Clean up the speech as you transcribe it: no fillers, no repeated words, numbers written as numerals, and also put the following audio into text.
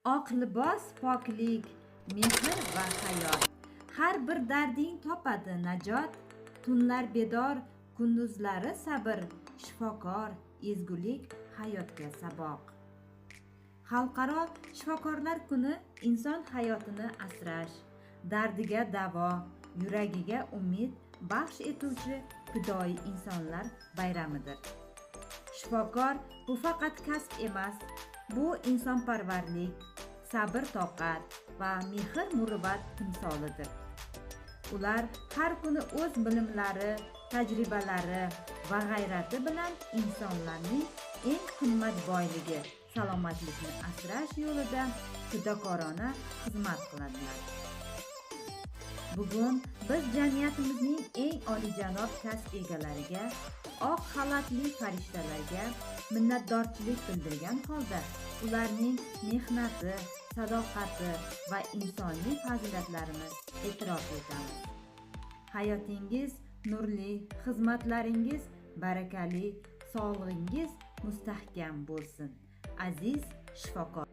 Oq libos poklik, mehr va hayot. Har bir darding topadi najot. Tunlar bedor, kunduzlari sabr, shifokor, ezgulik hayotga saboq. Xalqaro shifokorlar kuni inson hayotini asrash, dardiga davo, yuragiga umid baxsh etuvchi fidoyi insonlar bayramidir. Shifokor bu faqat kasb emas, bu insonparvarlik, sabr-toqat va mehr-muruvvat timsolidir. Ular har kuni o'z bilimlari, tajribalari va g'ayrati bilan insonlarning eng qimmat boyligi salomatlikni asrash yo'lida fidokorona xizmat qiladilar. Bugun biz jamiyatimizning eng olijanob kasb egalariga, oq xalatli farishtalarga minnatdorchilik bildirgan holda ularning mehnati, sadoqati va insoniy fazilatlarini e'tirof etamiz. Hayotingiz nurli, xizmatlaringiz barakali, sog'lig'ingiz mustahkam bo'lsin. Aziz shifokor.